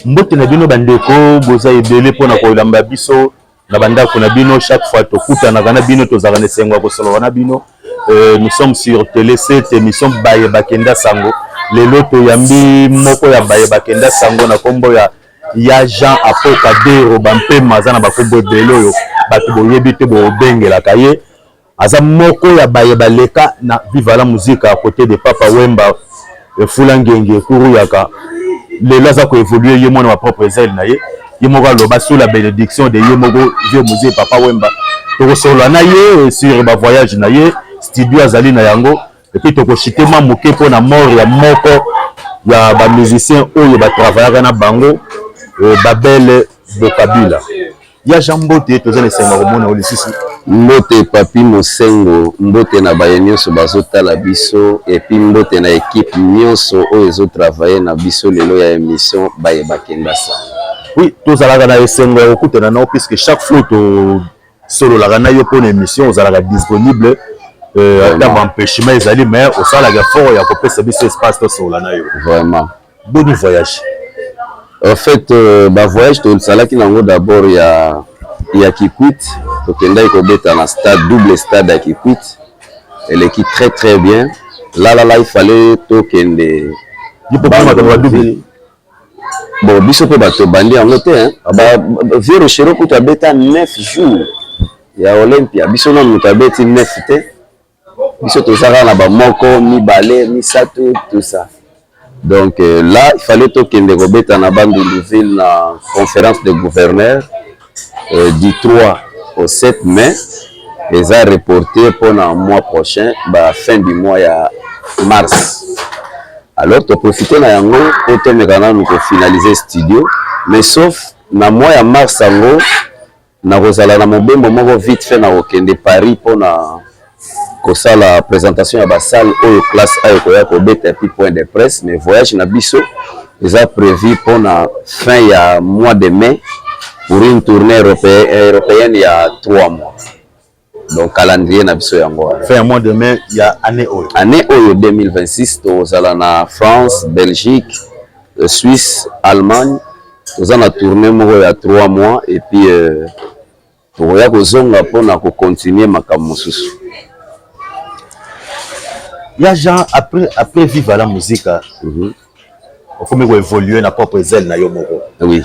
Mbote na bino bandeko, boza ebele mpona kolamba biso na bandako na bino. Chaque fois tokutanaka na bino, tozalaka na esengo ya kosolola na bino. Nous sommes sur Télé 7, émission Baye Bakenda Sango. Lelo toyambi moko ya Baye Bakenda Sango na nkombo ya Jean Apoka Dero Bampema. Aza na bakombo ebele oyo bato boyebi te, bobengelaka ye. Aza moko ya baye baleka na Viva la Musica à côté de Papa Wemba, Efula Ngenge, Kuruyaka. Lelo aza koévoluer ye mwana wa propre zèle na ye, ye moko aloba, sous la bénédiction de ye moko vieux Mzee Papa Wemba. Tokosolola na ye sur bavoyage na ye, studio azali na yango, et puis tokoshite mwa moke mpona mort ya moko ya bamusicien oyo batravaillaka na bango, Babele Bokabila. Ya Jean, mbote, toza na esengo komona yo lisusu. Mbote Papi Mosengo, mbote na baye nyonso bazotala biso, et puis mbote na équipe nyonso oyo ezotravailler na biso lelo ya émission Baye Bakenda Sango. Oui, tozalaka na esengo ya kokutana nao, puisque chaque fois tosololaka na yo mpona émission, ozalaka disponible. Ata baempêchement ezali, mais osalaka effort ya kopesa biso espace tosolola na yo. Vraiment. Boni voyage? En fait, bavoyage tosalaki nango d'abord ya Kikwit. Tokendaki kobeta na stade, double stade ya Kikwit, eleki très très bien. Lalala, il fallait tokende. Double. Bon, biso mpe bato bandi yango te. Vieux Rochero kutu abeta 9 jours ya Olympia, biso nanu moto abeti 9 te. Biso toza kaka na bamoko, mibale, misato, tout ça. Donc là, il fallait tokende kobeta na Bandunduville na conférence de gouverneur du 3 au 7 mai. Eza reporté mpona mois prochain, ba fin du mois ya mars. Alors toprofite na yango mpo tomeka nanu kofinaliser studio. Mais sauf na mois ya mars yango, nakozala na mobembo moko vite fait, na kokende Paris mpona kosala présentation ya basalle oyo classe A ekoya kobeta, puis point de presse. Mais voyage na biso eza prévu mpona fin ya mois de mai pour une tournée européenne ya 3 mois. Donc calendrier na biso yango wana. Fin ya mois de mai ya année oyo? Année oyo 2026, tozala na France, Belgique, Suisse, Allemagne. Toza na tournée moko ya 3 mois et puis tokoya kozonga mpona kocontinuer makambo mosusu. Ya Jean, après Viva la Musica, okomi koévoluer na propre zèle na yo moko? Oui.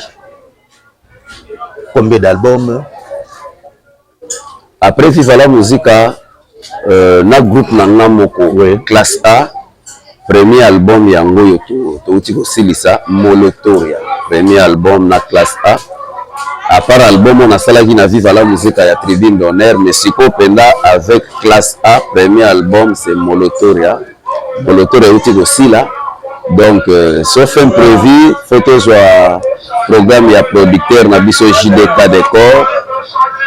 Combien d'albums? Après Viva la Musica, na groupe na nga moko, classe A, premier album yango oyo touti kosilisa, Molotoria, premier album na classe A. À part album oyo nasalaki na Viva la Musica ya Tribune d'honneur, mais sikoyo mpenza avec classe A, premier album, c'est Molotoria. Molotoria euti kosila. Donc sauf imprévu, faut tozwa programme ya producteur na biso JDK Décor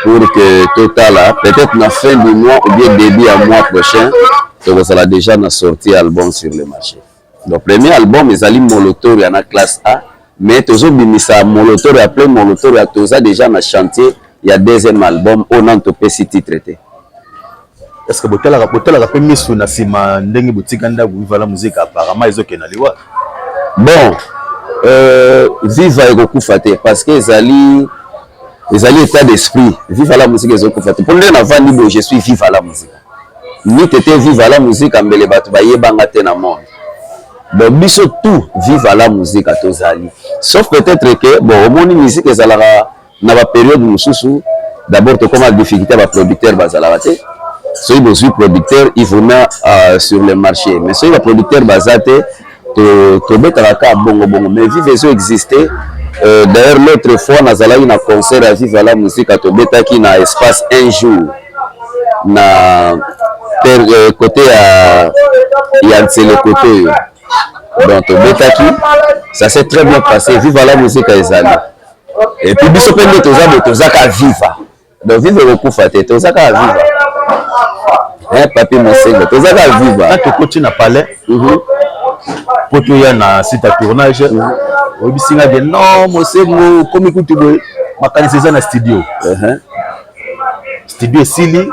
pour que totala peut-être na fin du mois ou bien début ya mois prochain, tokozala déjà na sortie album sur le marché. Donc premier album ezali Molotoria na classe A, mais tozobimisa Molotoria, plein Molotoria, toza déjà na chantier ya deuxième album oyo nanu topesi titre te. Est ce que botalaka mpe misu na nsima ndenge botika ndako Viva la Musica apparemment ezokende na liwa? Bon, Viva ekokufa te, parce que ezali état d'esprit. Viva la Musica ezokufa te, mpo nde navandi boye, je suis Viva la Musica. Nite te Viva la Musica, mbele bato bayebanga te na monde. Bon, biso tout Viva la Musica tozali, sauf peut-être que bon, omoni, musique ezalaka na bapériode mosusu. D'abord tokóma difficulté ya baproducteur, bazalaka te. Soki bozwi producteur, il vous met sur le marché, mais soki baproducteur baza te, tobetaka kaka bongo bongo. Mais Viva ezo existe. D'ailleurs, l'autre fois nazalaki na concert ya Viva la Musica, tobetaki na espace un jour na côté ya Nsele, côté oyo. Donc tobetaki, ça s'est très bien passé. Viva la Musica ezali, et puis biso mpe nde toza boye, toza kaka Viva. Donc Viva ekokufa te, toza kaka Viva, hein, Papi Mosengo, toza kaka Viva. Tokoti na palais po toya na site ya tournage, oyebisi nga ke non, Mosengo, okomi kutu boye, makanisi eza na studio. Studio esili.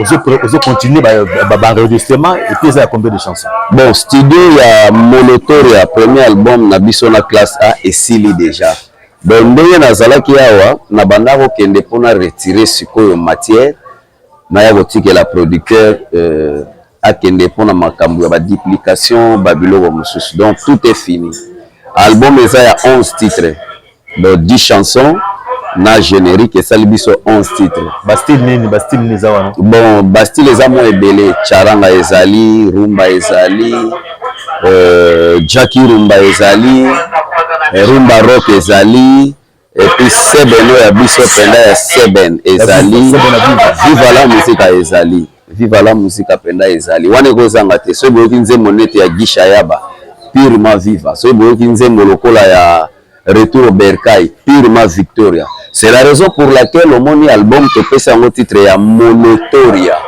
Ozo continuer baenregistrement et puis eza ya combien de chansons? Bon, studio ya Molotoria, premier album na biso na classe A, esili déjà. Donc ndenge nazalaki awa, na banda kokende mpona retirer sikoyo matière, naya kotikela producteur, akende mpona makambo ya baduplication, babiloko mosusu. Donc tout est fini. Album eza ya 11 titres, donc 10 chansons na générique esali biso 11 titres. Bastyle nini, bastyle nini eza wana? Bon, bastyle eza mwa ebele. Charanga ezali, rumba ezali, jaki rumba ezali, rumba rock ezali, et puis seben oyo ya biso mpenza ya seben ezali. Viva la Musica ezali, Viva la Musica mpenza ezali wana, ekozanga te. Soki boyoki nzembo neti ya Gisha Yaba, purement viva. Soki boyoki nzembo lokola ya Retour au Bercail, purement Victoria. C'est la raison pour laquelle omoni album topesi yango titre ya Molotoria.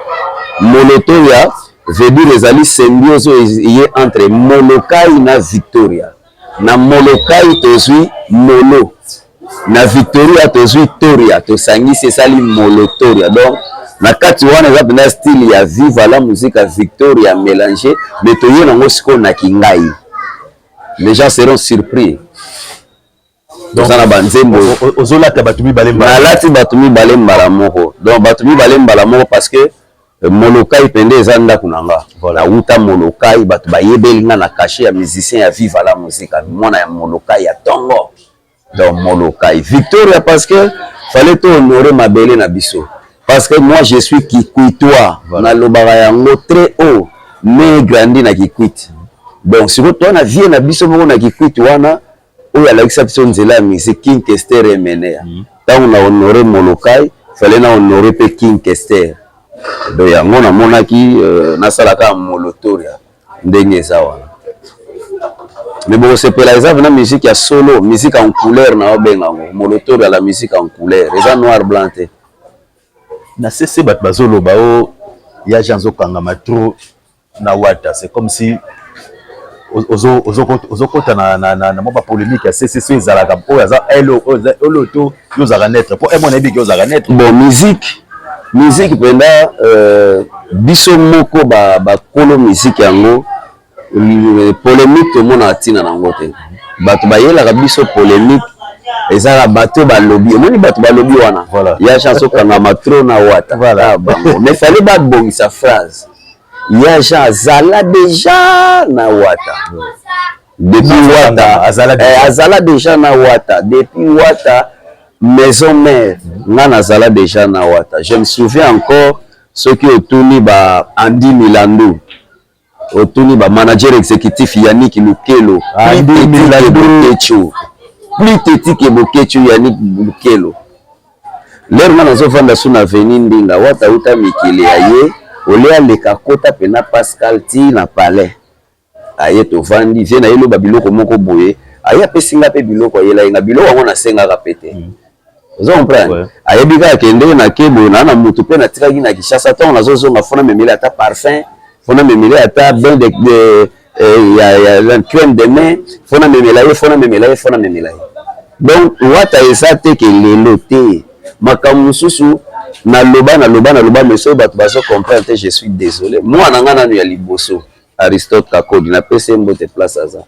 Molotoria veut dire ezali symbiose oyo eye entre Molokai na Victoria. Na Molokai tozwi molo, na Victoria tozwi toria, tosangisi esali Molotoria. Donc na kati wana eza mpenza style ya Viva la Musica Victoria mélange, mais toye nango sikoyo na kingai, les gens seront surpris. Toza na banzembo. Ozolata bato mibale? Nalati bato mibale mbala moko. Donc bato mibale mbala moko parce que Molokai pende eza ndako na nga. Nauta Molokai, bato bayebeli nga na cachet ya musicien ya Viva la Musica, mwana ya Molokai ya ntongo. Donc Molokai Victoria parce que fallait to honorer mabele na biso, parce que moi je suis Kikwitois. Nalobaka yango très haut, mais grandi na Kikwit. Donc sikoyo toa na vie na biso moko na Kikwit wana oyo alakisa biso nzela ya musique, King Kester Emeneya. Ntango na honore Molokai, fallait na honore mpe King Kester. Donc yango namonaki nasalaka Molotoria ndenge eza wana. Mais bokosepela, eza vraiment musique ya solo, musique en couleur. Na obenga yango Molotoria, la musique en couleur, eza noir blanc te. Na sese bato bazoloba o ya Jean azokangama trop na Wata, c'est comme si ozokota na mwa bapolémique ya sese. So ezalaka oyo aza elo to yo ozalaka neutre? Mpo emona yebi ke ozalaka neutre. Bon, musique mpenza, biso moko bakolo musique yango, polémique tomonaka ntina nango te. Bato bayelaka biso polémique ezalaka bato balobi, omoni bato balobi wana ya Jean azokangama trop na Wata. Bango, mais fallait babongisa phrase: ya Jean azala déjà na Wata depuis Wata. Azala déjà na Wata depuis Wata Maison Mère. Nga nazala déjà na Wata. Je me souviens encore, soki otuni ba Andi Milandu, otuni ba manager exécutif Yannick Lukelo, Bokechu, plus teti ke Bokechu, Yannick Lukelo, lere nga nazovanda so na veni Ndinga, Wata uta mikili ya ye ole, aleka kota mpena Pascal ti na palais, aye tovandi vie na ye, loba biloko moko boye, aye apesi nga mpe biloko, ayela ye nga biloko yango, nasengaka mpe te. Oza comprendre? Ayebi kaka kende nake boye naa na motu mpe natikaki na Kinshasa. Ntango nazozonga, fona memeli ata parfum, fona memeli ata bain de ya crème de main, fona memela ye, fona memela ye, fona memela ye. Donc Wata eza te ke lelo te. Makambo mosusu naloba, naloba, naloba, mais soki bato bazo comprendre te, je suis désolé. Mwana nga nanu ya liboso, Aristote Kakodi, napesi ye mbote place aza,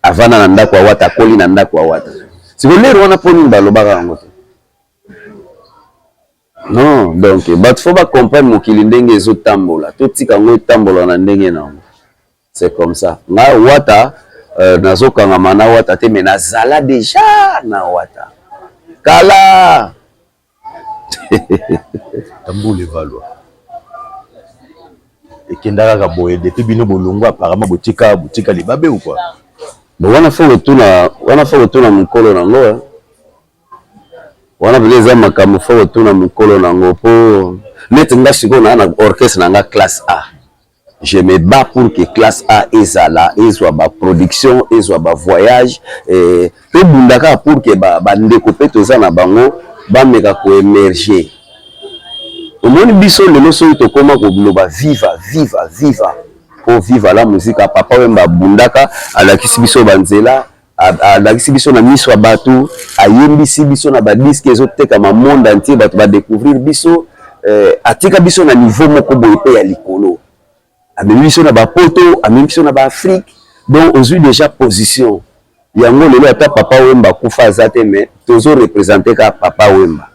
avanda na ndako ya Wata, akoli na ndako ya Wata. Siko lere wana mpo nini balobaka yango te? Non, donc bato faut bacomprendre mokili ndenge ezotambola, totika yango etambola na ndenge na yango. C'est comme ça. Nga Wata, nazokangama na Wata te, mais nazala déjà na Wata kala. Tambula evalwa ekenda kaka boye depuis bino bolongo, apparemment botika, botika libabe ou quoi? Bon, wana faut kotuna, wana faut kotuna mokolo nango. Wana mpenza eza makambo faut kotuna mokolo nango. Mpo neti nga sikoyo naa na orchestre na nga classe A, je me bats pour que classe A ezala, ezwa baproduction, ezwa bavoyage, tobunda kaka pour que bandeko mpe toza na bango bameka koémerger. Omoni biso lelo soki tokóma koloba viva, viva, viva, mpo Viva la Musica, Papa Wemba abundaka, alakisi biso banzela, alakisi biso na miso ya bato, ayembisi biso na badisques ezotekama monde entier, bato badécouvrir biso. Atika biso na niveau moko boye mpe ya likolo, amemi biso na bapoto, amemi biso na baAfrique. Donc ozwi déjà position yango. Lelo ata Papa Wemba akufa, aza te, mais tozo représente kaka Papa Wemba,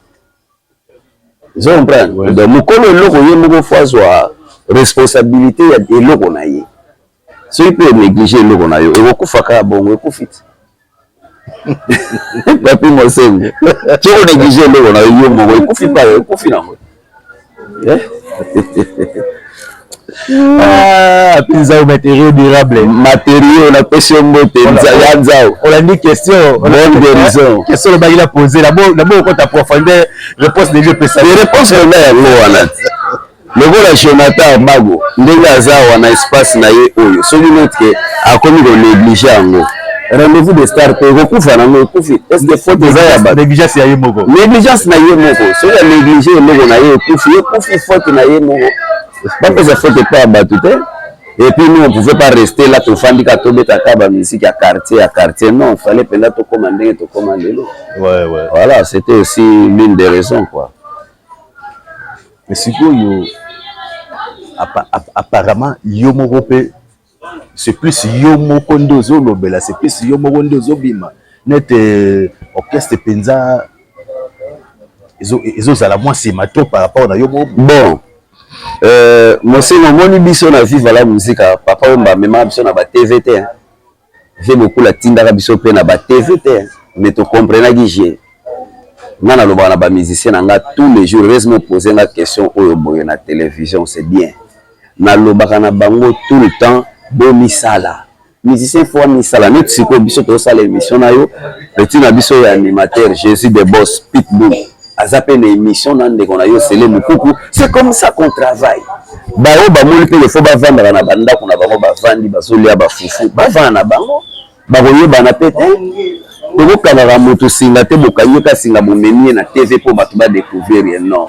ozo comprendre? Ouais. Donc mokolo eloko, ye moko faut azwa responsabilité ya eloko na ye. Soki mpe néglige eloko na yo, ekokufa kaka bongo, ekufi te. Papi Mosengo, soki onéglige eloko na yo, yo moko ekufi pa, ekufi nango. Eh? Ah, mpenza matériau durable. Matériau, napesi yo mbote ya Nzao. Olandi question? Bonne guérison. Question olobaki na pose nabo okota profondeur, réponse déjà epesa. Réponse na yango wana te. Lokola Jonathan Bago, ndenge aza wana, espace na ye oyo, soki neti ke akomi konéglige yango, Rendez-vous de star mpe ekokufa nango, ekufi. Est ce que faute eza ya bato? Négligence ya ye moko. Négligence na ye moko. Soki anéglige eloko na ye, ekufi, ekufi, faute na ye moko. Bapesa faute epai ya bato te. Et puis nous, on pouvait pas rester là, tofandi kaka, tobetaka bamusique ya quartier, ya quartier. Non, fallait mpenza tokóma ndenge tokóma lelo. Voilà, c'était aussi l'une des raisons, quoi. Mais sikoyo, apparemment yo moko mpe, c'est plus yo moko nde ozolobela, c'est plus yo moko nde ozobima nete orchestre mpenza ezozala mwa nsima trop par rapport na yo moko. Bon, Mosengo, omoni biso na Viva la Musica, Papa Wemba amemaka biso na baTV te. Ve Bokula atindaka biso mpe na baTV te, mais tocomprenaki je nga nalobaka na bamusicien na nga tous les jours. Heureusement pose nga question oyo boye na télévision, c'est bien. Nalobaka na bango tout le temps: bomisala, musicien faut amisala. Neti sikoyo biso tozosala émission na yo, petit na biso ya animateur Jésus de Boss Pitbull aza mpe na émission na ndeko na yo Sele Mokuku. C'est comme ça qu'on travaille. Baoyo bamoni mpe lefo bavandaka na bandako na bango, bavandi, bazolia bafufu, bavanda na bango, bakoyebana mpe te. Tokokangaka moto singa te, bokangi ye ka singa, bomemi ye na TV mpo bato badécouvrir ye. Non,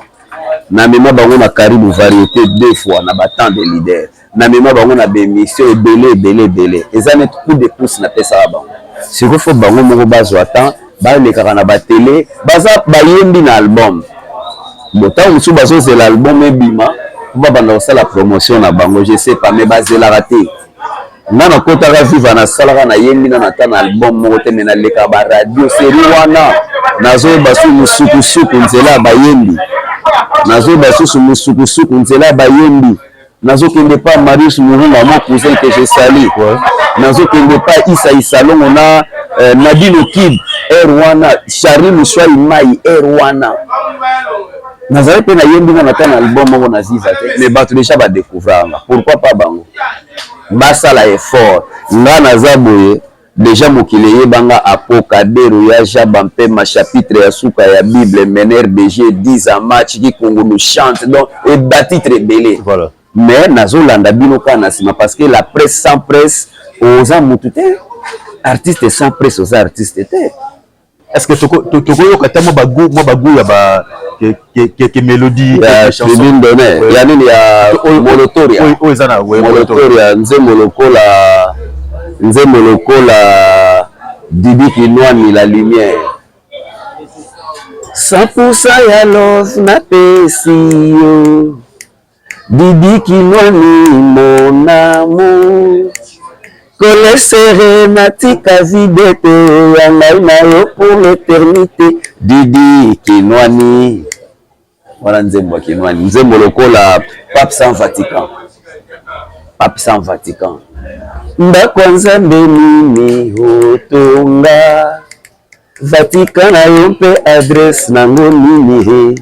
namema bango na Karibu Variété deux fois na batemps de leader, namema bango na baémission ebele ebele ebele. Eza neti coup de pouce napesaka bango. Sikoyo faut bango moko bazwa temps, balekaka na batele. Baza bayembi na album. Bon, ntango mosusu bazozela album ebima mpo babanda kosala promotion na bango, je sais pas, mais bazelaka te. Nga nakotaka Viva, nasalaka, nayembi nano ata na album moko te, mais nalekaka baradio série wana. Nazoyeba su mosukusuku nzela ya bayembi, nazoyeba susu mosukusuku nzela ya bayembi. Nazokende pa Marius Murunga, mon cousin que je salue. Nazokende pa Isa Isalongo na Nadine Okib air wana, Charlie Muswai Mai air wana. Nazali mpe nayembi nga nata na album moko na Viva te, mais bato déjà badécouvrir nga. Pourquoi pas bango basala effort? Nga naza boye déjà, mokili eyebanga Apokadero ya Jaba Mpema, chapitre ya suka ya Bible, mener DG 10 en match, Kikungulu chante. Donc ebatitre ebele. Mais nazolanda bino kaka na nsima, parce que la presse, sans presse oza mutu te. Artiste sans presse, oza artiste te. Est ce que tokoyoka ata mwa bagu ya ba ke mélodie? Ya Tribune d'honneur, ya nini, ya Molotoria? Oyo eza na Molotoria, nzembo lokola Didi Kinwani, La Lumière, 100% ya love napesi yo, Didi Kinwani, mon amour, kolesere natika vide te ya ngai na yo pour l'éternité, Didi Kinwani. Wana nzembo ya Kinwani. Nzembo lokola Pape sans Vatican, Pape sans Vatican, ndako ya Nzambe nini otonga, Vatican na yo mpe adresse nango nini? He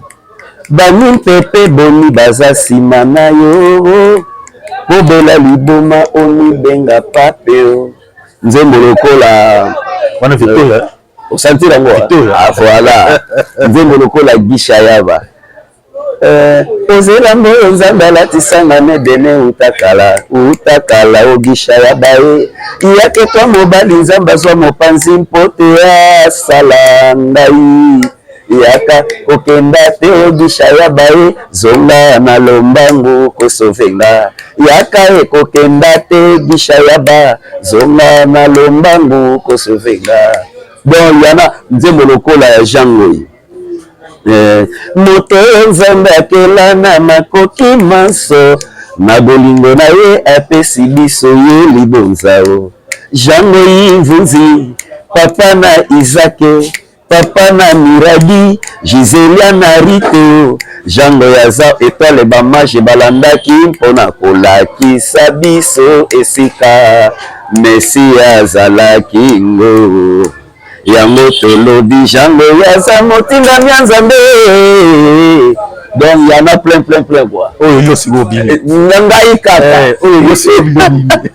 bani mpepe boni baza nsima na yo, bobela liboma omibenga pape o. Nzembo lokola Wana Victoria. Osentir yango? Victoria. Ah, voilà, nzembo lokola Gisha Yaba, ozelambo oyo Nzambe alatisanga medene utakala utakala, ogisha ya baye yake twa mobali, Nzambe azwa mopanzi mpo te asala ngai yaka kokenda te, ogisha ya baye zonga na lombangu kosauver nga, yaka ekokenda te, gisha ya ba zonga na lombangu kosauver nga. Donc yana nzembo lokola ya Jean Ngoi. Moto Nzambe akela na makoki manso, na bolingo na ye apesi biso ye libonza o. Jango Yivunzi, papa na Isake, papa na Miradi, Giselia na Rite o. Jango yaza etoile bamage balandaki mpona kolakisa biso esika Mesia azalaki ngo. Yango tolobi Jango yaza motindami ya Nzambe. Donc y en a plein plein plein quoi. Oyo yo sikoyo obimi. Na ngai kaka. Oyo yo sikoyo obimi.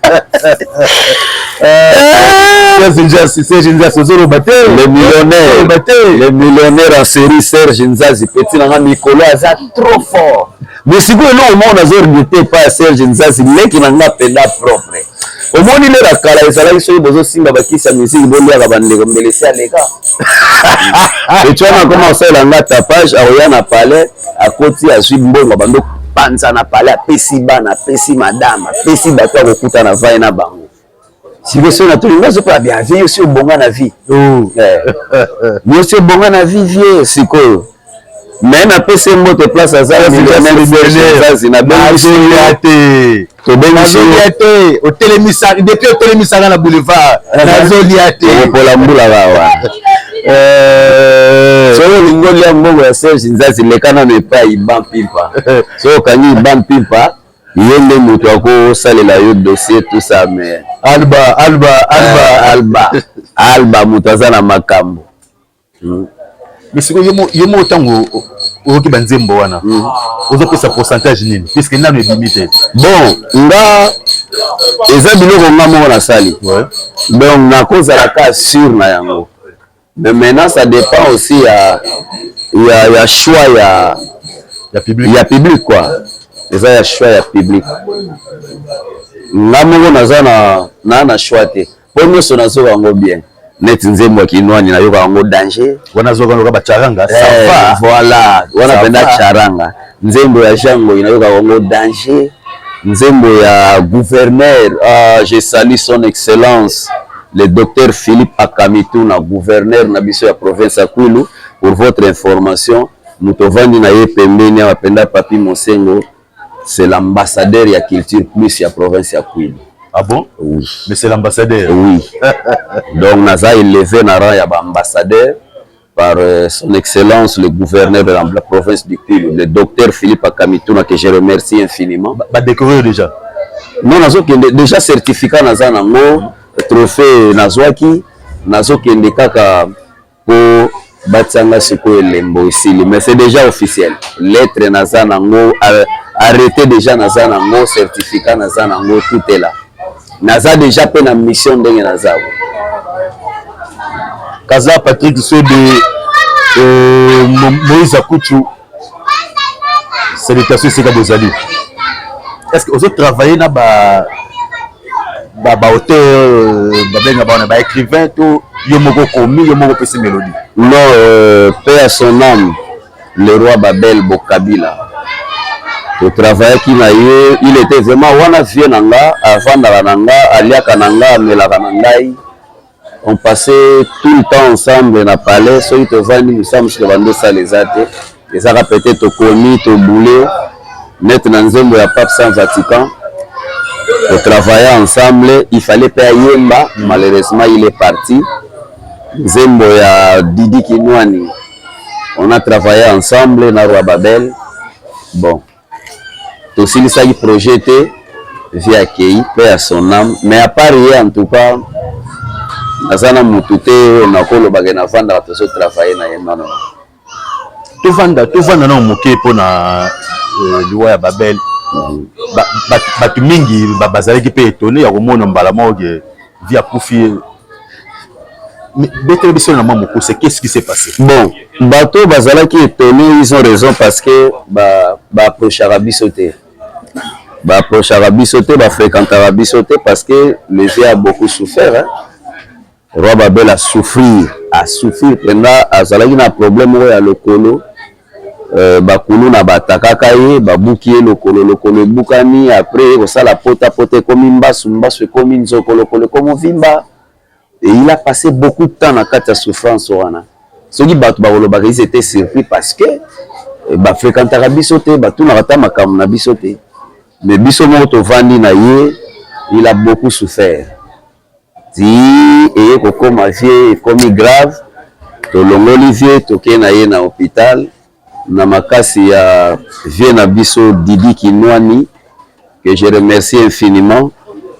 Serge Nzasi, Serge Nzasi ozoloba te. Le millionnaire. Le millionnaire en série Serge Nzazi petit na nga mikolo aza trop fort. Mais sikoyo eloko moko nazo regretter epai ya Serge Nzazi, leki na nga mpenza propre. Omoni lera kala ezalaki soki bozosimba bakisi ya miziki boliaka bandeko mbele esi aleka. Eti wana akoma kosalela nga tapage, akoya na palais, akoti azwi mbongo abandi kopanza na palais, apesi bana, apesi madame, apesi bato akokuta na vai na bango. Sikoyo soki natuni nga azokola bien vie, yo si obonga na vie. Yo si obonga na vie vie sikoyo. Mais napesi ye mbote place aza millionnaire Serge Nzazi, nabengisi Nazolia te. Tobengisi yo. Nazolia te. Otelemisa depuis otelemisaka na boulevard. Nazolia te. Okopola mbula wawa. Soki olingi olia mbongo ya Serge Nzazi, leka nano epai Iban Pimpa. Soki okangi Iban Pimpa, ye nde moto akosalela yo dossier tout ça, mais Alba, Alba, Alba. Alba, Alba moto aza na makambo. Mais sikoyo yo moko ntango oyoki banzembo wana, ozopesa pourcentage nini, puisque nano ebimi te? Bon, nga eza biloko nga moko nasali, donc nakozala ka sûr na yango, mais maintenant ça dépend aussi ya choix ya ya public. Ya public quoi, eza ya choix ya public. Nga moko naza na choix te, po nyonso nazoka yango bien. Neti nzembo ya Kinwani, nayoka yango danger. Wana azoka loka bacharanga. Voilà, wana mpenza charanga. Nzembo ya Jango nayoka yango danger. Nzembo ya gouverneur, ah, je salue son excellence le docteur Philippe Akamituna, gouverneur na biso ya province ya Kwilu. Pour votre information, moto ovandi na ye pembeni awa mpenza, Papi Mosengo, c'est l'ambassadeur ya Culture Plus ya province ya Kwilu. Ah bon? Oui. Mais c'est l'ambassadeur? Oui, donc naza élevé na rang ya baambassadeur par son excellence le gouverneur de la province du Kwilu, le docteur Philippe Akamituna, que je remercie infiniment. Badécorer déjà? Non, nazokende déjà. Certificat naza nango, trophée nazwaki, nazokende kaka po batianga sikoyo elembo esili, mais c'est déjà officiel. Lettre naza nango, arrêté déjà naza nango, certificat naza nango, tout est là. Naza déjà mpe na mission ndenge naza. Kaza Patrick Swebe, Moïse Akutu, salutation esika bozali. Est ce que ozotravaille na ba baauteur, babenga bana baécrivain, to yo moko komi, yo moko opesi mélodie? Non, paix à son âme, le roi Babel Bokabila, totravaillaki na ye. Il était vraiment wana vieux na nga, avandaka na nga, aliaka na nga, amelaka na ngai. On passait tout le temps ensemble na palais. Soki tovandi, mosala mosusu tobandi osala eza te, ezaka peut-être tokomi tobule net na nzembo ya Pape Sans Vatican. Totravailla ensemble, il fallait mpe ayemba, malheureusement il est parti. Nzembo ya Didi Kinwani, on a travaillé ensemble na roi Babel. Bon, tosilisaki projet te, vieux akei, paix à son âme. Mais à part ye, en tout cas naza na mutu te oyo nakolobaka navandaka tozotravaille na ye, nono. Tovanda nano moke mpona liwa ya Babel. Bato mingi bazalaki mpe étonné ya komona mbala moko ke vieux akufi. Betela biso na mwa mokuse, qu'est-ce qui s'est passé? Bon, bato bazalaki étonné, ils ont raison, parce que baapprochaka biso te, baapprochaka biso te, bafréquentaka biso te, parce que le vieux a beaucoup souffert, hein? Roi Babel a souffrir, a souffrir mpenza. Azalaki na problème moko ya lokolo, bakulu na batakaka ye, babuki ye lokolo, lokolo ebukani, après kosala pota, pota ekomi mbasu, mbasu ekomi nzoko, lokolo ekomi ovimba, et il a passé beaucoup de temps na kati ya souffrance wana. Soki bato bakolobaka, ils étaient surpris parce que bafréquentaka biso te, batunaka ta makambo na biso te. Mais biso moko tovandi na ye, il a beaucoup souffert ti eye kokóma vieux ekomi grave. Tolongoli vieux, tokei na ye na hôpital na makasi ya vieux na biso Didi Kinwani, que je remercie infiniment,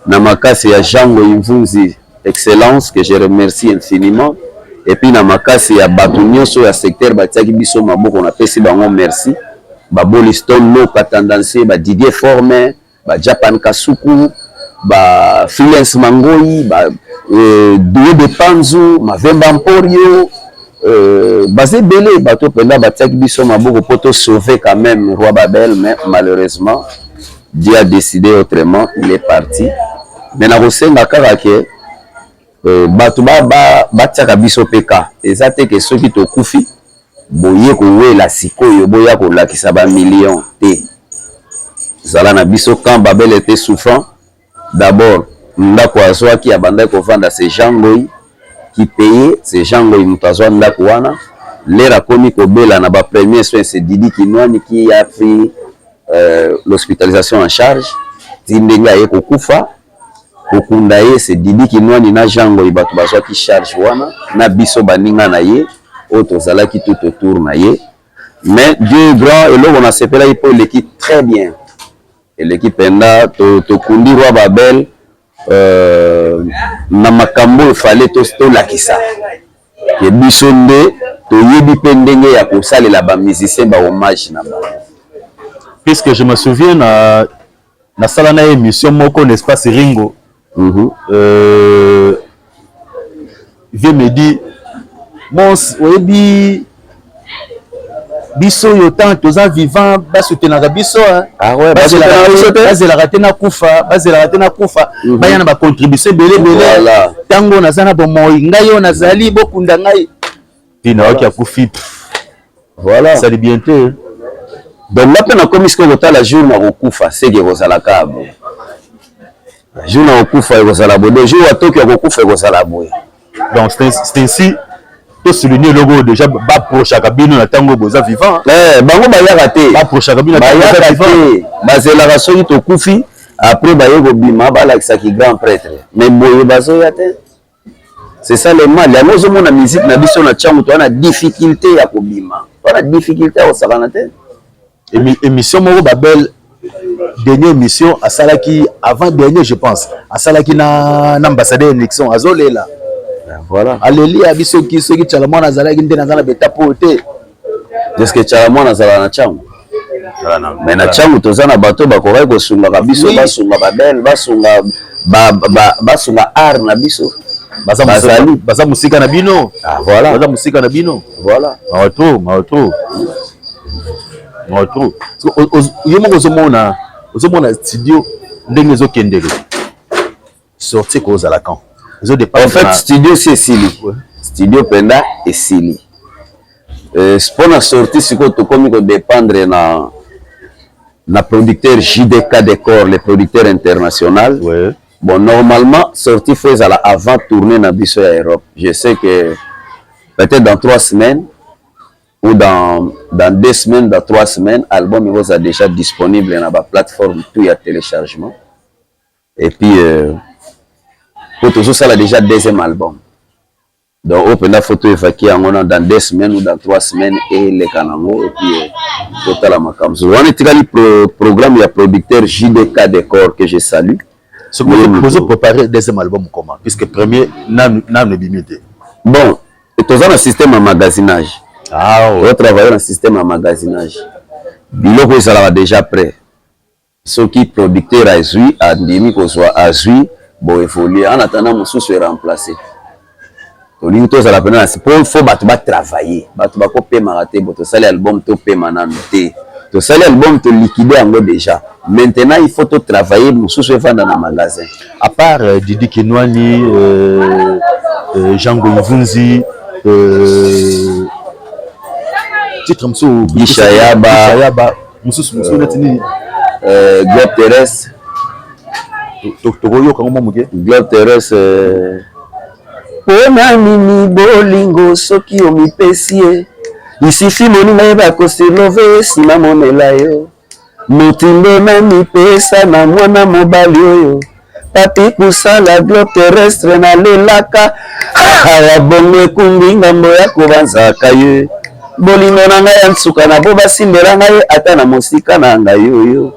na makasi ya Jango Imvunzi Excellence, que je remercie infiniment, et puis na makasi ya bato nyonso ya secteur batiaki biso maboko, napesi bango merci: Baboliston Loka Tendancier, Badidier Forme, Bajapan Kasuku, ba Freelance Mangoi, ba Doué de Panzu, Mavemba Mporio, baza ebele, bato mpenza batiaki biso maboko mpo tosauver quand même Roi Babel. Mais malheureusement, Dieu a décidé autrement, il est parti. Mais nakosenga kaka ke bato batiaka biso mpe ka eza te ke soki tokufi, boye kowela sikoyo, boya kolakisa bamillion te. Zala na biso. Quand Babel était souffrant, d'abord ndako azwaki, abandaki kovanda, c'est Jean Ngoi qui payait, c'est Jean Ngoi moto azwa ndako wana. L'heure akomi kobela na bapremier soin, c'est Didi Kinwani qui a pris l'hospitalisation en charge ti ndenge aye kokufa. Kokunda ye, c'est Didi Kinwani na Jean Ngoi bato bazwaki charge wana, na biso baninga na ye oyo tozalaki tout autour na ye. Mais Dieu est grand. Eloko nasepelaki mpo eleki très bien, eleki mpenza. Tokundi Roi Babel na makambo efale tolakisa ke biso nde toyebi mpe ndenge ya kosalela bamusicien bahommage na bango. Puisque je me souviens, na nasala na émission moko, n'est-ce pas, Ringo? Vieux me dit: mons, oyebi biso oyo, tant toza vivant, basoutenaka biso. Ah ouais, bazelaka te nakufa, bazelaka te nakufa, baya na bacontribution ebele ebele. Ntango naza na bomoi, ngai oyo nazali, bokunda ngai ntina oki akufi. Esali bien te. Donc nga mpe nakomi sikoyo kotala jour na kokufa, seke ekozalaka boye, jour na kokufa ekozala boye, donc jour atoki ya kokufa ekozala boye. Donc c'est ainsi tosouligne eloko oyo déjà, baprochaka bino na ntango boza vivant. Bango bayaka te. Baprochaka bino. Bayaka te, bazelaka soki tokufi, après baye kobima, balakisaki grand prêtre. Mais boye bazoya te, c'est ça le mal. Yango ozomona musique na biso na ntango toza na difficulté ya kobima, toza na difficulté ya kosakana te. Émission moko Babel, dernière émission asalaki, avant dernier je pense, asalaki na ambassadeur Nixon, azolela. Aleli ya biso soki soki Tshala Mwana azalaki nde naza na betapo oyo te. Est-ce Tshala Mwana azalaka na ntango? Mais na ntango toza na bato bakokaki kosungaka biso, basunga Babel, basunga basunga art na biso. Bazali, baza mosika na bino. Ah, voilà. Baza mosika na bino. Mawa trop, mawa trop, mawa trop. Yo moko ozomona studio ndenge ezokendele, sortie kozala quand? En fait, studio si esili, studio mpenza esili. Mpona sortie sikoyo tokomi kodépendre na producteur JDK Decor, le producteur international. Bon, normalement sortie faut ezala avant tournée na biso ya Europe. Je sais que peut-être dans 3 semaines ou dans 2 semaines, dans 3 semaines, album ekozala déjà disponible na baplateforme tout ya téléchargement. Et puis po tozosala déjà deuxième album, donc oyo mpenza faut toévacuer yango na dans 2 semaines ou dans 3 semaines, eleka nango. Et puis totala makambo so wana etikali programme ya producteur JDK Decor, que je salue. Bozo préparer deuxième album comment, puisque premier nanu ebimi te? Bon, toza na système ya magasinage. Otravaille na système ya magasinage, biloko ezalaka déjà prêt. Soki producteur azwi, andimi kozwa, azwi, boévolue. En attendant mosusu eremplace, tolingi tozala mpena na po faut bato batravaille, bato bakopemaka te. Bo tosali album, topema nanu te. Tosali album, toliquide yango déjà. Maintenant il faut totravaille, mosusu evanda na magasin. À part Didi Kinwani, Jean Goivunzi, titre mosusu? Gisha Yaba. Yaba mosusu, mosusu neti nini? Globe Terrestre. Tokoyoka ngo mwa moke. Globe Terrestre. Mpona nini bolingo soki omipesi ye isifi moninga ye bakosilove nsima monela yo motindo na mipesa na mwana mobali oyo papi kusala globe terrestre nalelaka awa bongo ekumbi ngambo ya kobanzaka ye bolingo na ngai ya nsuka na bo basimbela ngai ata na mosika na ngai oyo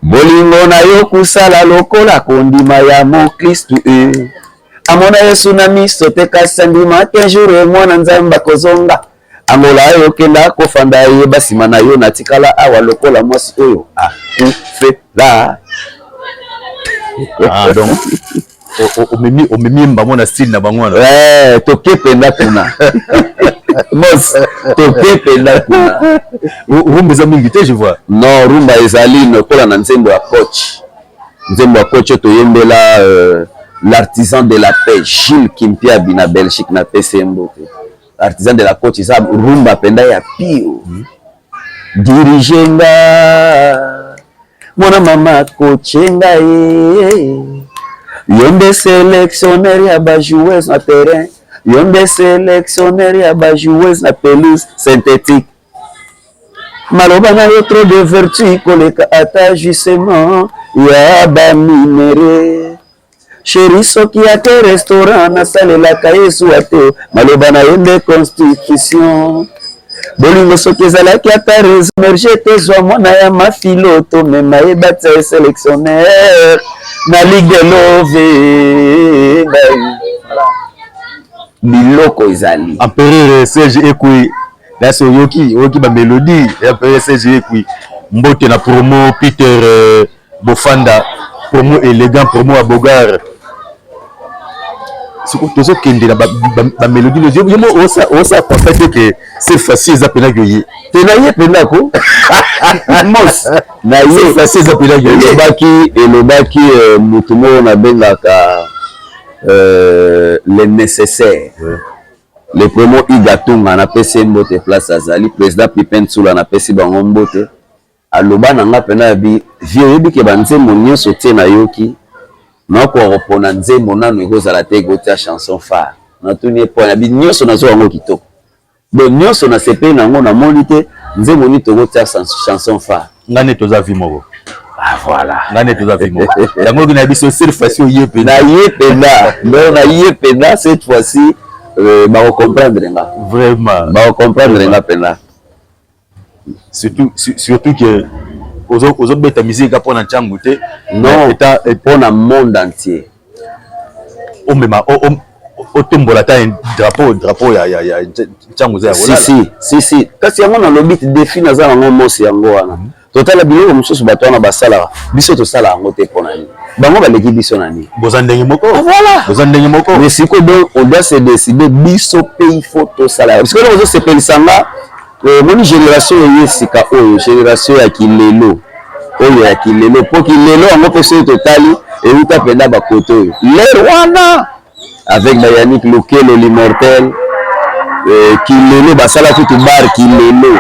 bolingo na yo kusala lokola kondima ya moklistu e amona Yesu na miso te kasi andimaki un jour mwana Nzambe akozonga. Angola okenda kofanda yeba nsima na yo natikala awa lokola mwasi oyo akufela. Ah, donc omemi omemi bango na style na bango wana. Eh, toke mpenza kuna bos, toke mpenza kuna. Rumba eza mingi te, je vois. Non, rumba ezali lokola na nzembo ya coach, nzembo ya coach oyo toyembela l'artisan de la paix Gilles Kimpiabi na Belgique, napesi ye mbote. Artisan de la coach eza rumba mpenza ya pio. Dirige nga mwana mama, coach nga ye, yo nde sélectionneur ya bajoueuse na terrain, yo nde sélectionneur ya bajoueuse na pelouse synthétique. Maloba na yo trop de vertu koleka ata justement ya baminerais. Chéri, soki ake restaurant nasalelaka ye zuwa te, maloba na ye nde constitution. Bolingo soki ezalaki ata rémerge, tozwa mwana ya mafilo, tomema ye batia ye sélectionneur na ligue de love ngai. Biloko ezali. Empereur Serge Ekui nasi oyoki oyoki bamélodie. Empereur Serge Ekui, mbote na promo Peter Bofanda, promo élégant, promo ya bogar. Siko tozokende na bamélodie, yo mo osa constate que c'est facile, eza mpena ke ye. Te, na ye mpenza ko mos na ye. Facile, eza mpena ke ye. Elobaki motu moko nabengaka le nécessaire, le promo Igatunga, napesi ye mbote place azali. Président Pipen Tsula, napesi bango mbote. Aloba na nga mpena ya bi vie, oyebi ke banzembo nyonso tie nayoki, nakoka kopona nzembo nanu ekozala te ekotia chanson phare. Natuni ye po na bi nyonso nazwa yango kitoko, donc nyonso nasepeli nango, namoni te nzembo nini tokotia chanson phare. Nga nde toza vie moko. Ah, voilà. Nga nde toza vie moko, yango oki na biso cette fois-ci oye mpe. Na ye mpenza, donc na ye mpenza cette fois-ci bakocomprendre nga. Vraiment. Bakocomprendre nga mpenza. Surtout que ozobeta musique mpona ntango te. Non, mpona monde entier. Omema, otombola ata drapeau ya ntango eza ya si si si si, kasi yango nalobi te, défi naza nango mosi yango wana. Totala biloko mosusu bato wana basalaka, biso tosala yango te. Mpo na nini? Bango baleki biso na nini? Boza ndenge moko. Voilà. Boza ndenge moko. Mais sikoyo donc on doit se décider, biso mpe il faut tosala, parce que eloko ozosepelisa nga, omoni génération oyo sika oyo, génération ya kilelo oyo, ya kilelo, mpo kilelo yango mpe soki totali euta mpenza bakote oyo l'heure wana avec baYannick Lokelo l'immortel, kilelo basala kutu bar kilelo,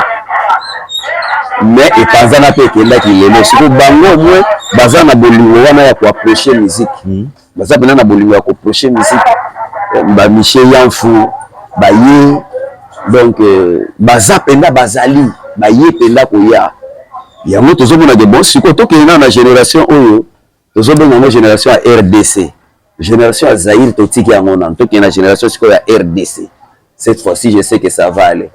mais epanzana mpe ekenda kilelo. Sikoyo bango au moins baza na bolingo wana ya koapproche musique, baza mpenza na bolingo ya koapproche musique. Bamichel Yanfu baye, donc baza mpenza, bazali baye mpenza koya. Yango tozomona ke bon, sikoyo tokende nano na génération oyo tozobenga yango génération ya RDC. Génération ya Zaïre totiki yango nano, tokende na génération sikoyo ya RDC. Cette fois-ci je sais que ça va aller,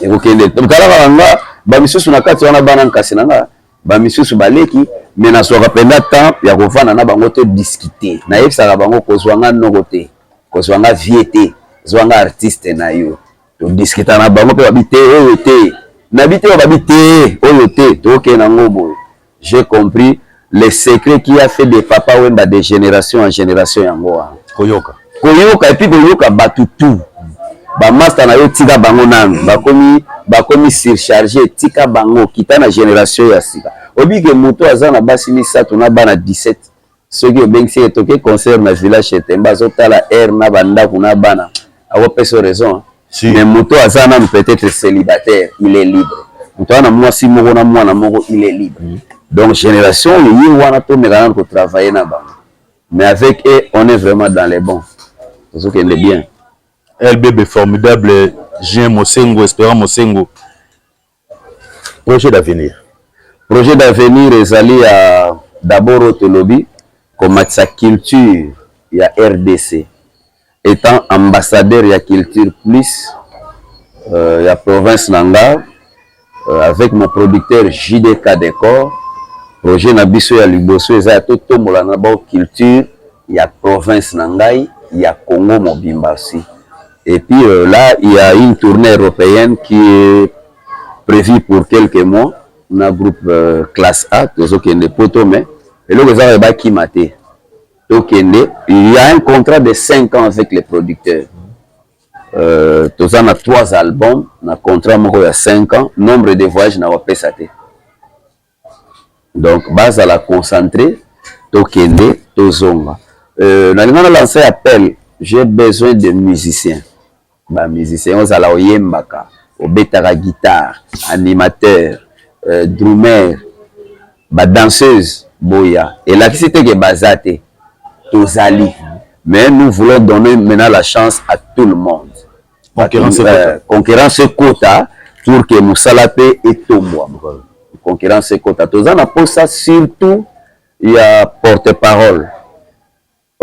ekokende. Talaka na nga bamisusu na kati wana, bana nkasi na nga, bamisusu baleki, mais nazwaka mpenza temps ya kovanda na bango to discuter. Nayebisaka bango kozwa nga noko te, kozwa nga vie te, zwa nga artiste na yo. Todiscuta na bango mpe babi te oyo te, nabi te oyo, babi te oyo te, tokokende nango boye. J'ai compris le secret qui a fait de Papa Wemba de génération en génération, yango wana. Koyoka. Koyoka et puis koyoka bato tout. Bamaster na yo, tika bango nanu, bakomi surcharge, tika bango, kita na génération ya sika. Oyebi ke moto aza na basi misato na bana 17, soki obengisi ye toke concert na village Etemba, azotala aire na bandako na bana, akopesa raison. Si. Mais moto aza nanu peut-être célibataire, il est libre. Moto aza na mwasi moko na mwana moko, il est libre. Donc génération oyo ye wana, tomeka nanu kotravailler na bango, mais avec eux on est vraiment dans les bons. Tozokende bien. LBB formidable, Jean Mosengo, Espérant Mosengo. Projet d'avenir. Projet d'avenir ezali ya d'abord oyo tolobi, komatisa culture ya RDC, étant ambassadeur ya Culture Plus ya province na nga, avec mon producteur JDK Decor. Projet na biso ya liboso eza ya totombola na bao culture ya province na ngai, ya Congo mobimba aussi. Et puis là, il y a une tournée européenne qui est prévue pour quelques mois na groupe Classe A. Tozokende poto, mais eloko ezaka ebakima te, tokende. Il y a un contrat de 5 ans avec les producteurs. Toza na trois albums na contrat moko ya 5 ans. Nombre de voyages na bapesa te, donc bazala concentré, tokende, tozonga. Nalinga na lancer appel: j'ai besoin de musiciens, bamusicien ozala oyembaka, obetaka guitare, animateur, drummer, badanseuse, boya. Elakisi te ke baza te, tozali, mais nous voulons donner maintenant la chance à tout le monde. Concurrence. Concurrence ekota pour que mosala mpe etombwama. Concurrence ekota. Toza na posa surtout ya porte parole.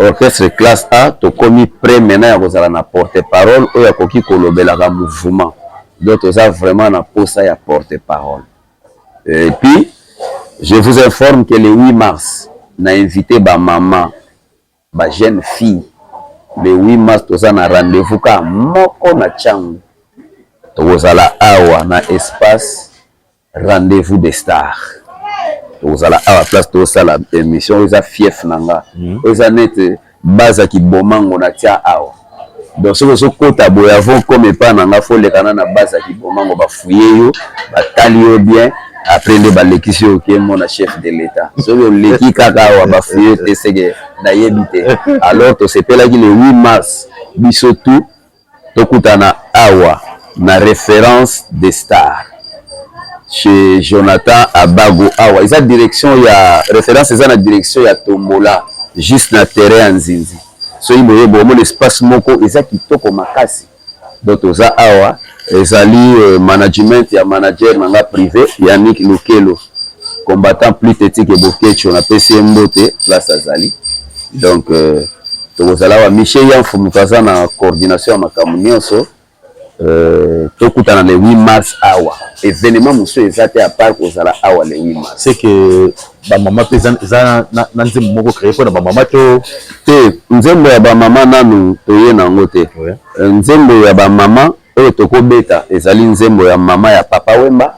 Orchestre Classe A, tokomi prêt maintenant ya kozala na porte parole oyo akoki kolobelaka mouvement. Donc toza vraiment na posa ya porte parole. Et puis je vous informe que le 8 mars, na invité bamama, bajeune fille. Le 8 mars, toza na rendez-vous kaka moko na Ntiango. Tokozala awa na espace Rendez-vous des Stars. Tokozala awa, place tozosala émission. Oyo eza fief na nga, oyo eza nete base ya kibomango na tia awa. Donc soki ozokota boye, avant comme epai na nga, faut olekana na base ya kibomango, bafuye yo, batali yo bien, après nde balekisi yo, okemona chef de l'État. Soki oleki kaka awa, bafuye te, seke nayebi te. Alors tosepelaki le 8 mars, biso tout tokutana awa na Référence des Stars, chez Jonathan Abago. Awa eza direction ya Référence, eza na direction ya Tombola, juste na terrain ya Nzinzi. Soki boyeba, omona espace moko eza kitoko makasi. Donc toza awa, ezali management ya manager na nga privé, Yannick Lukelo, combattant plus têtu Bokecho. Napesi ye mbote place azali. Donc tokozala awa. Michel Yanfu moto aza na coordination ya makambo nyonso. Tokutana le 8 mars awa. Événement mosusu eza te à part kozala awa le 8 mars. C'est que bamama mpe, eza na nzembo moko créé mpona bamama to? Te, nzembo ya bamama nanu toye nango te. Nzembo ya bamama oyo tokobeta ezali nzembo ya mama ya Papa Wemba.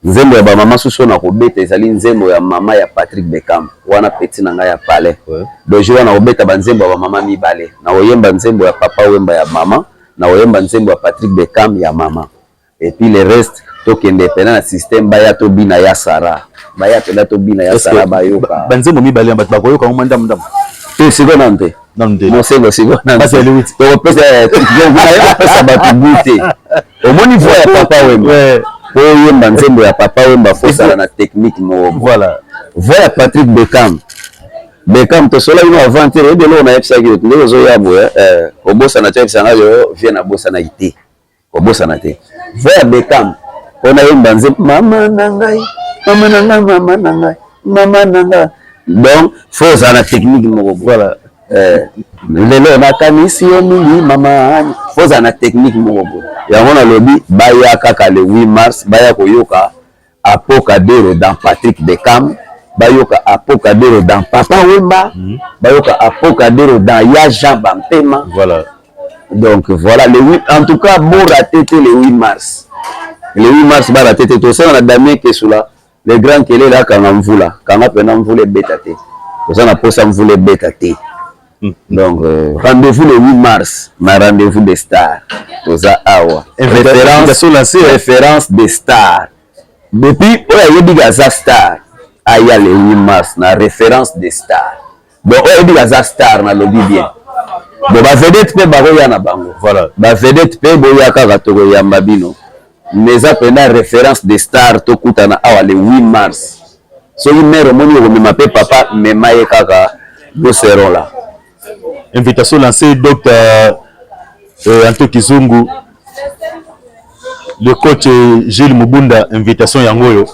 Nzembo ya bamama susu oyo nakobeta ezali nzembo ya mama ya Patrick Beckham, wana petit na ngai ya palais. Donc jour wana nakobeta banzembo ya bamama mibale: nakoyemba nzembo ya Papa Wemba ya mama, nakoyemba nzembo ya Patrick Beckham ya mama. Et puis le reste, tokende pena na système baya tobina ya Sara, baya pena tobina ya Sara, bayoka. Banzembo mibale ya bato bakoyoka ngo mwa ndambu ndambu. Te, sikoyo nanu te. Nanu te. Mosengo, sikoyo nanu. Basi ya le 8. Tokopesa, kopesa bato bu te. Omoni voix ya Papa Wemba, po oyemba nzembo ya Papa Wemba, faut osala na technique moko. Voix ya Patrick Beckham, Beckham tosolaki no avant te. Oyebi eloko nayebisaki yo ndenge ozoya boye, kobosana te. Oyebisanga yo vie, nabosanaki te, kobosana te. Voix ya Beckham, mpo nayemba nzembo mama na ngai, mama na ngai, mama na ngai, mama na ngai, donc faut ozala na technique moko. Lelo nakanisi yo mingi, mama, faut ozala na technique moko boye. Yango nalobi baya kaka le 8 mars, baya koyoka Apocadero dans Patrick Beckham, bayoka Apocadero dans Papa Wemba, bayoka Apocadero dans Ya Jean Bampema. Donc voilà, le 8, en tout cas borater te le 8 mars. Le 8 mars, barater te. Tosala na Damien Kesula, le grand kelele, akanga mvula, kanga mpena mvula ebeta te. Toza na posa mvula ebeta te. Donc rendez-vous le 8 mars na Rendez-vous des Stars. Toza awa, référence, Référence des Stars. Depuis oyo ayebi aza star, aya le 8 mars na Référence des Stars. Donc oyo ayebi aza star, nalobi bien. Bon, bavedette mpe bakoya na bango. Bavedette mpe boya kaka, tokoyamba bino. Mais eza mpena Référence des Stars. Tokutana awa le 8 mars. Soki mare omoni okomema mpe papa, mema ye kaka, nous serons là. Invitation lancée, docteur Anto Kizungu, le coach Gilles Mubunda, invitation yango oyo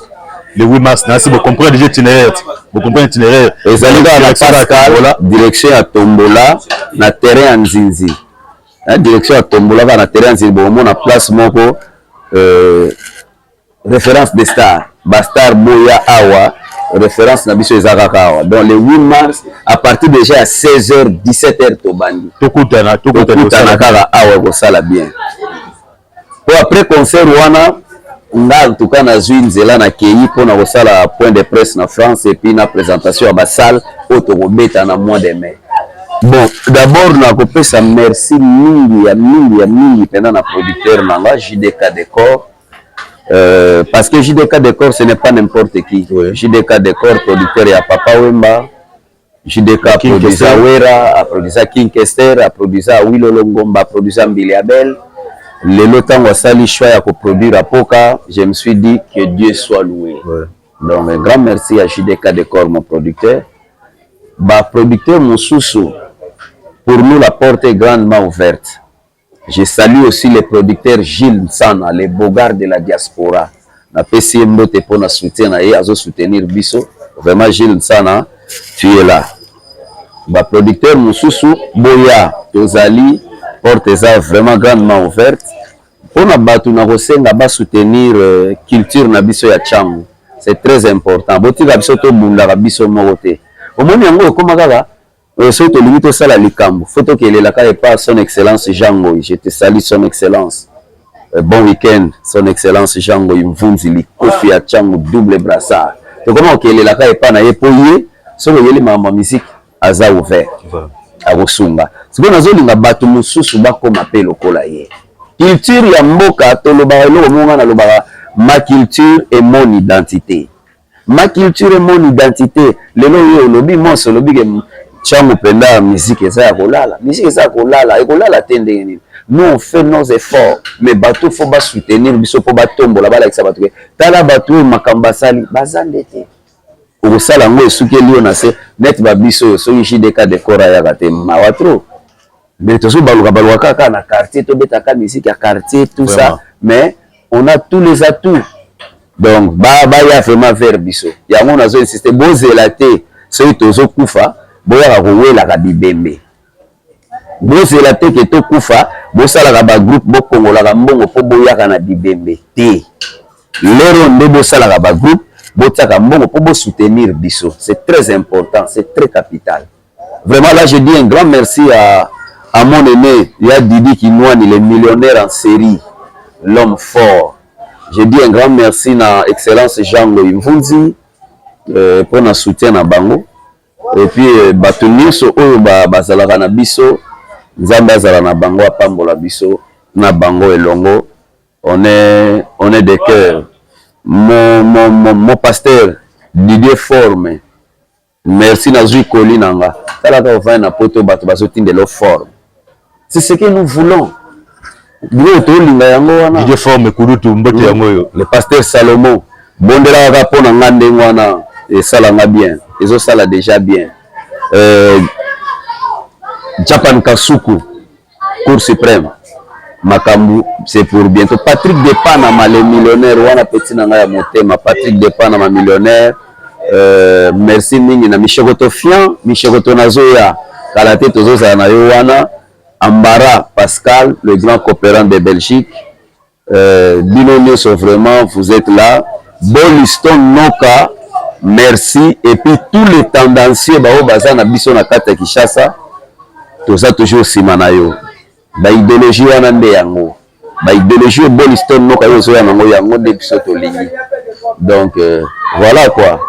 le 8 mars. Nasi bo comprendre déjà itinéraire, bo comprendre itinéraire. Ezali kaka na Pascal, direction ya Tombola na terrain ya Nzinzi. Na direction ya Tombola kaka na terrain ya Nzinzi, bokomona place moko référence des stars. Ba star boya awa, référence na biso eza kaka awa. Donc le 8 mars, à partir déjà ya 16h, 17h tobandi. Tokutana, tokutana. Tokutana kaka awa, ekosala bien. Po après concert wana, nga en tout cas nazwi nzela, nakei mpona kosala point de presse na France et puis na présentation ya basalle oyo tokobeta na mois de mai. Bon, d'abord nakopesa merci mingi ya mingi ya mingi mpenza na producteur na nga JDK Decor, parce que JDK Decor, ce n'est pas n'importe qui. JDK Decor, producteur ya Papa Wemba, JDK King produisa Kester. Wera, aproduisa King Kester, aproduisa Awilo Longomba, aproduisa Mbilia Bel. Lelo ntango asali choix ya koproduire Apoka, je me suis dit que Dieu soit loué. Donc un grand merci à JDK Decor, mon producteur. Baproducteur mosusu, pour nous la porte est grandement ouverte. Je salue aussi le producteur Gilles Nsana, le bogard de la diaspora. Napesi ye mbote mpona soutien na ye, azosoutenir biso. Vraiment, Gilles Nsana, tu es là. Baproducteur mosusu boya, tozali, porte eza vraiment grandement ouverte. Mpona bato na kosenga basoutenir culture na biso ya Tshangu, c'est très important. Botika biso tobundaka biso moko te. Omoni yango ekóma kaka soki tolingi tosala likambo, fo tokelelaka epa Son Excellence Jean Ngoi. Je te salue, Son Excellence. Bon week-end, Son Excellence Jean Ngoi Mvunzi, likofi ya Tshangu, double brassard. Tokoma kokelelaka epa na ye mpo ye soki oyeli makambo ya musique, aza ouvert, akosunga. Sikoyo nazolinga bato mosusu bakóma mpe lokola ye. Culture ya mboka, tolobaka eloko moko, nga nalobaka: ma culture est mon identité, ma culture est mon identité. Lelo oyo olobi monso, olobi ke Tshangu mpenza musique eza ya kolala, musique eza ya kolala, ekolala te ndenge nini? Nous, on fait nos efforts, mais bato fo basoutenir biso mpo batombola, balakisa bato ke tala bato oyo makambo basali baza nde te. Okosala yango esukeli yo na se net. Babiso oyo, soki JDK Decor ayaka te, mawa trop. Mais tozobaluka baluka kaka na quartier, tobetaka musique ya quartier, tout ça, mais on a tous les atouts. Donc baya vraiment vers biso. Yango nazo insiste, bozela te soki tozokufa boyaka kowelaka bibembe. Bozela te ke tokufa bosalaka bagroupe, bokongolaka mbongo mpo boyaka na bibembe te. Lero nde bosalaka bagroupe, botiaka mbongo mpo bosoutenir biso. C'est très important, c'est très capital. Vraiment, là je dis un grand merci à mon aîné ya Didi Kinwani, le millionnaire en série, l'homme fort. Je dis un grand merci na Excellence Jean Ngoyi Mvunzi mpona soutien na bango. Et puis bato nyonso oyo bazalaka na biso, Nzambe azala na bango, apambola biso na bango elongo. On est de cœur. Mon pasteur Didier Forme, merci. Nazwi koli na nga, talaka ofandi na poto, bato bazotindela forme. C'est ce que nous voulons, biloko tolinga yango wana. Didier Forme kulutu, mbote yango oyo. Le pasteur Salomon, bondelaka kaka mpo na nga ndenge wana, esalanga bien, ezosala déjà bien. Japan Kasuku, Cour suprême, makambo c'est pour bientôt. Patrick de Panama, le millionnaire wana, petit na ngai ya motema, Patrick de Panama millionnaire, merci mingi na Mishokoto Fian Mishokoto. Nazoya kala te, tozozala na yo wana. Ambara Pascal, le grand coopérant de Belgique, bino nyonso vraiment, vous êtes là. Boliston Noka, merci. Et puis tous les tendanciers bao baza na biso na kati ya Kinshasa, toza toujours nsima na yo. Baidéologie wana nde yango, baidéologie oyo Boliston Noka yo ozoya nango, yango nde biso tolingi. Donc voilà quoi.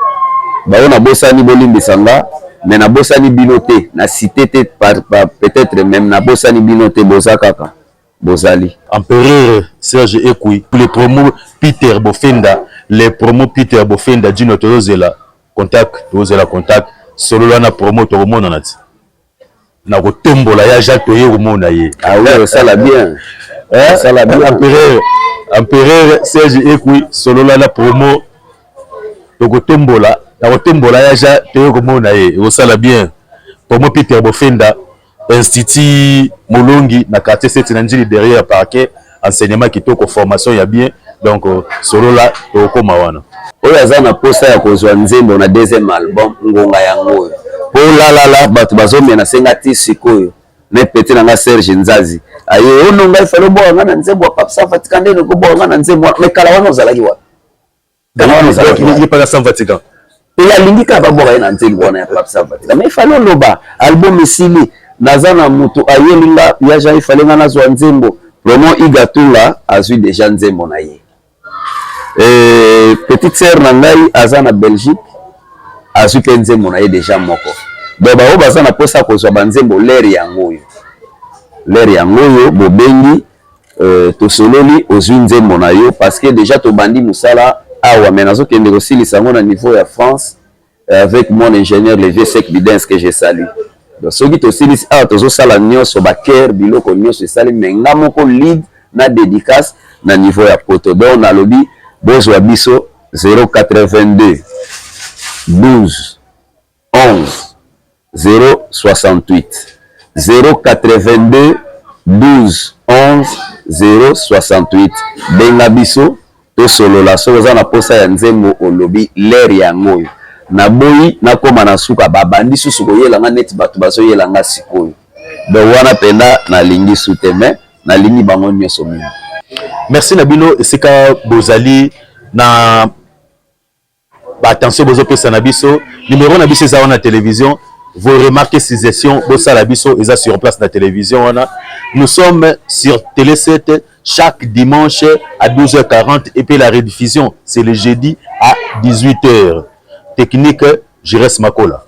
Bao nabosani, bolimbisa nga, mais nabosani bino te, na cité te par peut-être même nabosani bino te, boza kaka, bozali. Empereur Serge Ekui, le promo Peter Bofenda, le promo Peter Bofenda Dino, tozozela contact, tozozela contact. Solo wana promo, tokomonana ti na kotombola ya Jacques, toye komona ye. Ah oui, osala bien. Osala bien. Empereur Serge Ekui, solola na promo, tokotombola, na kotombola ya Jacques, toye komona ye, ekosala bien. Promo Peter Bofenda. Institut Molongi na quartier 7 na Ndjili, derrière parquet. Enseignement kitoko, formation ya bien. Donc solola, tokokoma wana. Oyo aza na posa ya kozwa nzembo na deuxième album, ngonga yango oyo, mpo lalala bato bazomena senga ti sikoyo. Ne petit na nga Serge Nzazi aye ono ngai fale obwaka nga na nzembo ya Pape Sans Vatican. Ndeni okobwaka nga na nzembo wana? Mais kala wana ozalaki wapi? Kala wana ozalaki wapi? Ye paka Sans Vatican. Pe alingi kaka babwaka ye na nzembo wana ya Pape Sans Vatican, mais ifale oloba album esili. Naza na moto ayeli nga ya Jean, ifale nga nazwa nzembo. Promo Igatunga azwi déjà nzembo na ye. Petite sœur na ngai aza na Belgique, azwi mpe nzembo na ye déjà moko. Donc baoyo baza na mposa kozwa banzembo, l'heure yango oyo, l'heure yango oyo, bobengi, tosololi, ozwi nzembo na yo, parce que déjà tobandi mosala awa, mais nazokende kosilisa yango na niveau ya France avec mon ingénieur, le vieux Sek Bidens, que je salue. Donc soki tosilisi awa, tozosala nyonso, bakere biloko nyonso esali, mais nga moko lead na dédicace na niveau ya Poto. Donc nalobi bozwa biso 082 12 11 068, 082 12 11 068. Benga biso, tosolola. Soki oza na posa ya nzembo, olobi, l'heure yango oyo. Naboyi nakóma na suka, babandi susu koyelanga neti bato bazoyelanga sikoyo. Donc wana mpenza nalingi su te, mais nalingi bango nyonso mingi. Merci na bino esika bozali na baattention bozopesa na biso. Numéro na biso eza wana na télévision. Vos remarques, suggestions, bosala biso, eza sur place na télévision wana. Nous sommes sur Télé 7 chaque dimanche à 12h40 et puis la rediffusion, c'est le jeudi à 18h. Technique, Jires Makola.